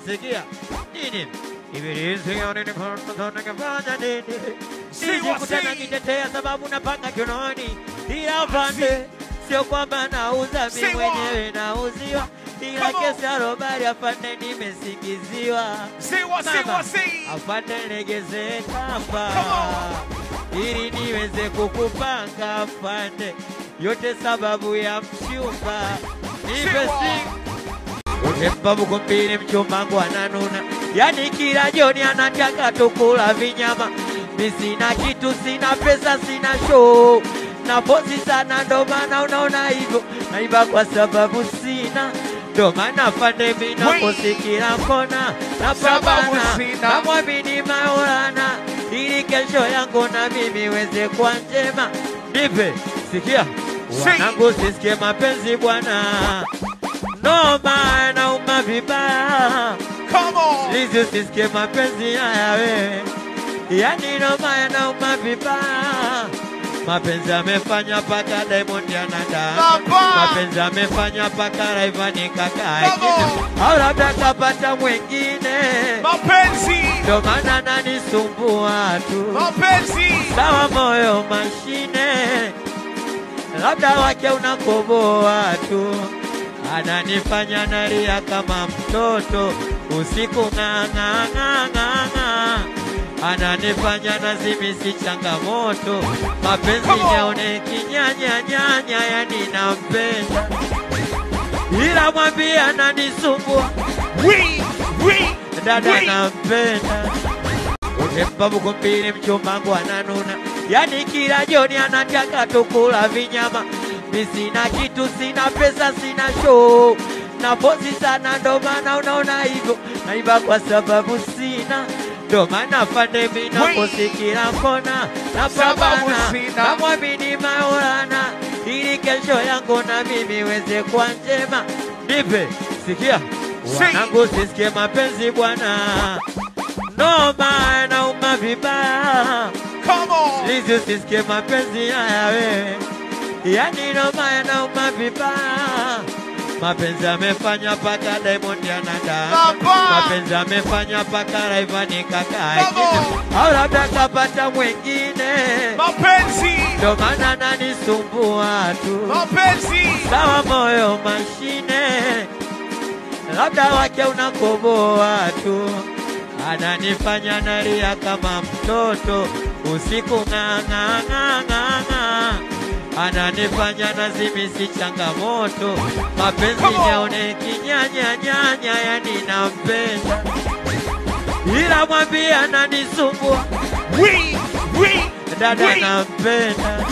Sikia nini? Ibilisi kafanya nini? Sijikutana kitetea sababu napanga kiunoni. Ila afande sio kwamba nauza mimi mwenyewe nauziwa. Ila kesi ya robari afande nimesingiziwa. Afande legeze kamba ili niweze kukupanga afande. Yote sababu ya mchumba. Nipe Utempa bukumbini mchumbangu ananuna. Yani kila jioni anataka tukula vinyama. Mi sina kitu, sina pesa, sina show. Na pozi sana ndo maana unaona hivyo. Naiba kwa sababu sina. Ndo maana afande mimi naposi kila kona. Napambana, namwamini Maulana ili kesho yangu na mimi iweze kuwa njema. Nipe, sikia wanangu sisikie mapenzi bwana. No maana uma vibaya. Come on. Lizi usisikie mapenzi haya wewe. Yani no maana uma vibaya. Mapenzi amefanya paka Diamond anadanga. Mapenzi amefanya paka Rayvanny kaka. Au labda kapata mwingine. Mapenzi ndo maana ananisumbua tu. Mapenzi sawa moyo mashine. Labda wake unakoboa tu. Ananifanya nalia kama mtoto usiku nga nga nga nga. Ananifanya nazimisi changamoto. Mapenzi yaone kinyanya nyanya, yani nampenda. Ila mwambie ananisumbua. Dada nampenda. Utempa bukumbini mchumbangu ananuna. Yani kila jioni anataka tukula vinyama. Mi sina kitu, sina pesa, sina show. Na pozi sana ndo maana unaona hivyo. Naiba kwa sababu sina. Ndo maana afande mimi naposi kila kona. Napambana, namwamini Maulana ili kesho yangu na mimi iweze kuwa njema. Nipe, sikia wanangu sisikie mapenzi bwana. No maana uma vibaya. Come on. Lizi usisikie mapenzi haya wewe. Yani no maana uma vibaya. Mapenzi amefanya paka Diamond anadanga. Mapenzi amefanya paka Rayvanny kaka. Au labda kapata mwingine. Mapenzi ndo maana ananisumbua tu. Mapenzi sawa moyo mashine. Labda wake unakoboa tu. Ananifanya nalia kama mtoto usiku nga nga nga nga nga. Ananifanya nazimisi changamoto. Mapenzi yaone kinyanya nyanya, yani nampenda. Ila mwambie ananisumbua. Dada nampenda.